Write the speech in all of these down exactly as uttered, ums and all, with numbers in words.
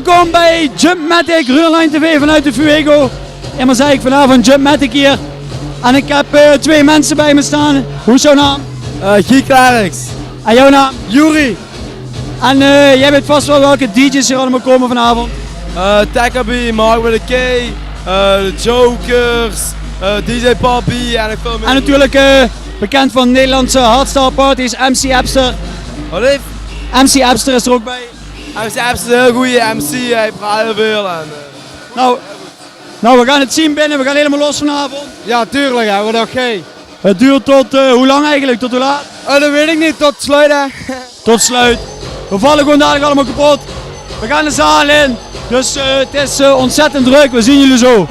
Welkom bij Jumpmatic, Runnerline T V vanuit de Fuego. En dan zeg ik vanavond Jumpmatic hier. En ik heb eh, twee mensen bij me staan. Hoe is jouw naam? Eh, Guy Clarix. En jouw naam? Juri. En eh, jij weet vast wel welke D J's hier allemaal komen vanavond. Eh Takabi, Mark with a K, eh, de Jokers, eh, D J Papi en nog veel meer. En natuurlijk eh, bekend van Nederlandse hardstyle parties, M C Abster. Wat leef? M C Abster is er ook bij. M C Abster is een heel goede M C, hij praat heel veel. En, eh, Nou, nou, we gaan het zien binnen. We gaan helemaal los vanavond. Ja, tuurlijk, hè, wat dacht jij? Het duurt tot eh, hoe lang eigenlijk? Tot hoe laat? Eh, dat weet ik niet, tot sluit, hè. Tot sluit. We vallen gewoon dadelijk allemaal kapot. We gaan de zaal in. Dus eh, het is eh, ontzettend druk. We zien jullie zo.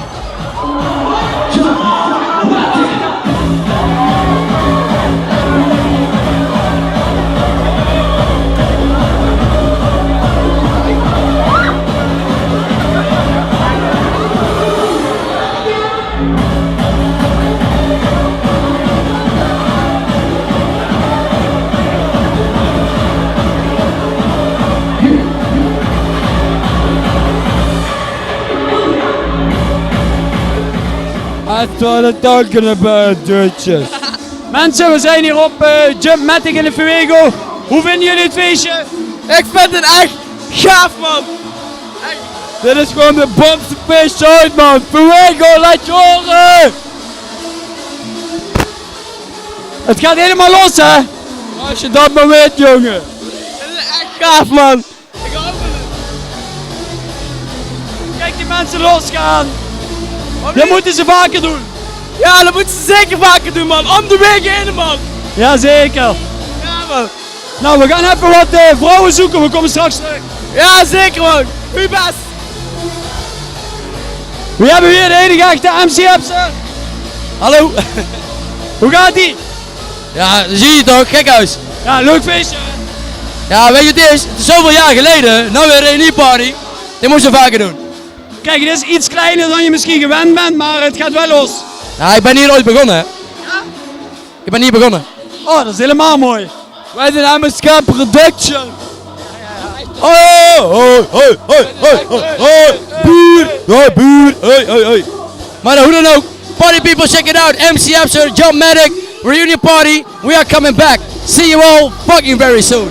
Echt wel de tanken hebben, dutjes. Mensen, we zijn hier op eh, Jumpmatic in de Fuego. Hoe vinden jullie het feestje? Ik vind het echt gaaf, man. Dit is gewoon de bomste feestje ooit, man. Fuego, laat je horen! Het gaat helemaal los, hè? Als je dat maar weet, jongen. Dit is echt gaaf, man. Ik hoop het. Kijk die mensen losgaan. Dit moeten ze vaker doen. Ja, dat moeten ze zeker vaker doen, man. Om de week heen, man. Jazeker. Ja, man. Nou, we gaan even wat eh, vrouwen zoeken. We komen straks terug. Ja, zeker, man. Doe je best. We hebben hier de enige echte M C Abster. Hallo. Hoe gaat ie? Ja, dat zie je toch, gekhuis. Ja, leuk feestje. Ja, weet je, het is, het is zoveel jaar geleden. Nou weer een reunieparty. Dit moeten we vaker doen. Kijk, het is iets kleiner dan je misschien gewend bent, maar het gaat wel los. Ja, ik ben hier ooit begonnen, hè. Ja? Ik ben hier begonnen. Oh, dat is helemaal mooi. Wij zijn M S K Production. Hoi, hoi, hoi, hoi, hoi, hoi, hoi. Buur, hoi, buur, hoi, hoi, hoi. Maar hoe dan ook, party people, check it out. M C Abster, Jumpmatic, reunion party. We are coming back. See you all fucking very soon.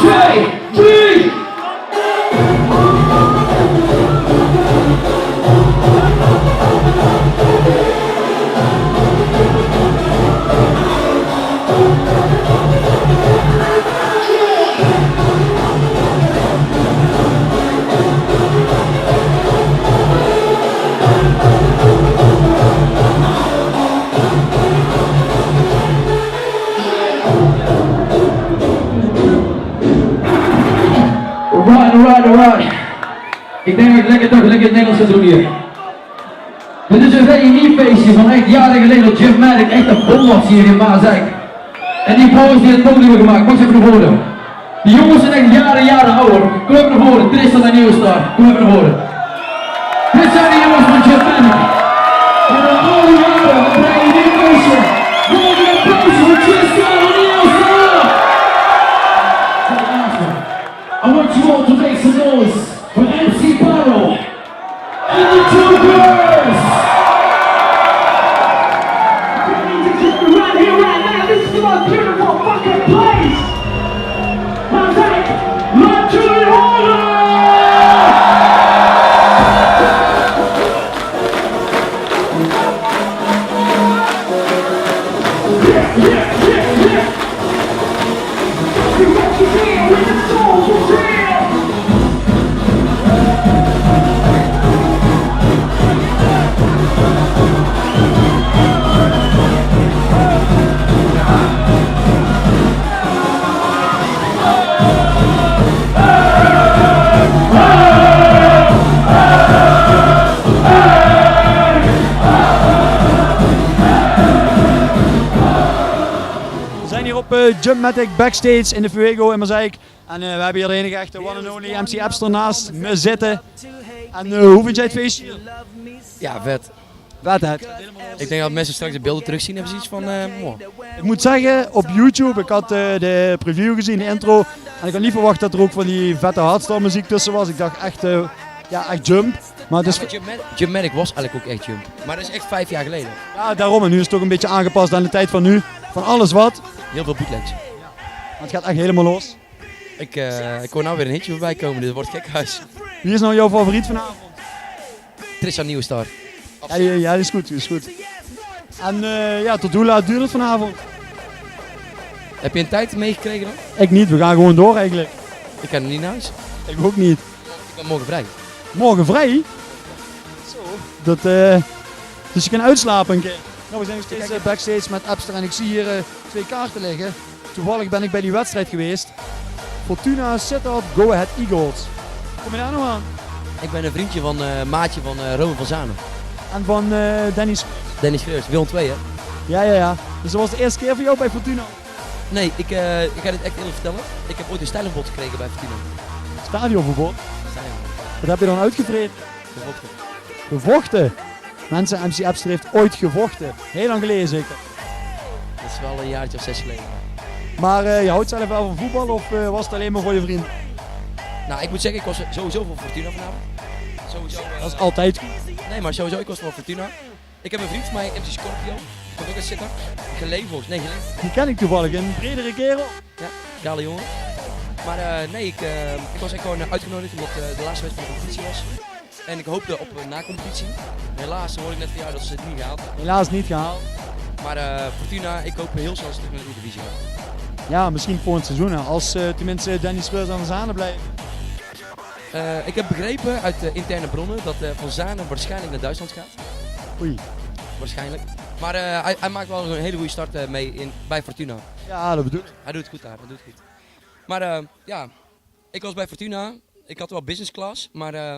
Twee, drie. Alright, alright, alright. Ik denk dat ik lekker toch lekker Nederlands ga doen hier. Dit is een reuniefeestje van echt jaren geleden dat Jim Maddox echt een bom was hier in Maaseik. En die boys die het mogelijk hebben gemaakt. Pak ze even naar voren. Die jongens zijn echt jaren, jaren ouder. Kom even naar voren. Tristan en Neostar. Kom even naar voren. Dit zijn de jongens van Jim Maddox. En een oude jaren, een reuniefeestje. Maak een applaus voor Tristan en Neostar. I want you all to make some noise for M C Barrow and the Jokers. Right here, right now, this is the most beautiful fucking place. Maak ze, maak jullie horen! Eh, Jumpmatic backstage in de Fuego in Maaseik. En eh, we hebbe hie de enige echte one and only M C Abster naas me zitte. En eh, wie vinjs doe 't feesje hie? Ja, vet. Vet, hè? Ik denk dat mensen straks de beelden terugzien en precies van, eh mooi. Ik moet zegge, op YouTube, ik had eh, de preview gezeen, de intro. En ik had neet verwacht dat er ouk van die vette hardstyle-meziek tösse waas. Ik dach ech, eh, ja, ech Jump. Maar 't is... Jumpmatic, Jumpmatic was eigenlijk ook echt Jump. Maar dat is echt vijf jaar geleden. Ja, daorum. En noe is 't toch 'n bietje aangepas aan de tied van noe. Van alles wat. Heel veel bootlegs. Maar 't geit ech hielemaol los. Ik, eh, ik hoor nou weer een hitje voorbij komen, dit wordt gekhuis. Wie is nou jouw favoriet vanaovend? Tristan Nieuwstar. Ja, ja, ja, is good, is good. En eh, ja, tot wie laat duurt 't vanaovend? Heb je een tijd meegekregen dan? Ik neet, we gaon gewoen door eigenlijk. Ik ga nog niet naar huis. Ik ouk neet. Ik ben morgen vrij. Morgen vrij? Zo. Dat eh, dus je kan oetslape 'ne kier. Nou, we zien nog steeds eh, backstage met Abster en ik zie hier eh, twee kaarte ligge. Toevallig ben ik bij die wedstrijd geweest. Fortuna Sittard, Go Ahead Eagles. Kom je daar nou aan? Ik ben een vriendje van, eh maatje van eh Rowan van Zanen. En van eh Dennis. Dennis Schreurs, Willem twee, hè? Ja, ja, ja. Dus dat was de eerste keer voor jou bij Fortuna? Nee, ik, eh, ik ga dit echt eerlijk vertellen. Ik heb ooit een stadionverbod gekregen bij Fortuna. Stadionverbod? Stadion. Wat heb je dan uitgevreden? Gevochten. Gevochten? Mensen, M C Abster heeft ooit gevochten. Heel lang geleden zeker. Dat is wel een jaartje of zes geleden. Maar eh, je houdt zelf wel van voetbal of eh, was het alleen maar voor je vrienden? Nou, ik moet zeggen, ik was sowieso voor Fortuna vanavond. Sowieso. eh, Dat is altijd. Nee, maar sowieso, ik was voor Fortuna. Ik heb een vriend van mij, M C Scorpio. Komt ook uit Sittard. Geleverd, nee, geleverd. Die ken ik toevallig, een bredere kerel. Ja, kale jongen. Maar eh, nee, ik, eh, ik was echt gewoon eh, uitgenodigd omdat eh, de laatste wedstrijd van de competitie was. En ik hoopde op een nacompetitie. Helaas hoorde ik net van jou dat ze het niet gehaald hebben. Helaas niet gehaald. Maar eh, Fortuna, ik hoop heel snel dat ze terug naar de Eredivisie gaan. Ja, misschien volgend seizoen, hè, als eh, tenminste Dennis Schreurs en Van Zanen blijven. Eh, ik heb begrepen uit eh, interne bronnen dat eh, Van Zanen waarschijnlijk naar Duitsland gaat. Oei. Waarschijnlijk. Maar eh, hij, hij maakt wel een hele goede start eh, mee in, bij Fortuna. Ja, dat bedoel ik. Hij doet het goed daar, hij doet het goed. Maar eh, ja, ik was bij Fortuna. Ik had wel business class, maar eh,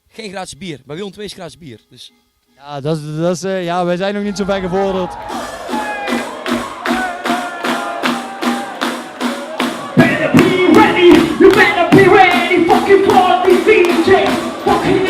geen gratis bier. Bij Willem twee is gratis bier. Dus Ja, dat is, dat is, eh, ja, wij zijn nog niet zo ver gevorderd. Better be ready, you better be ready. Fucking party D J, fucking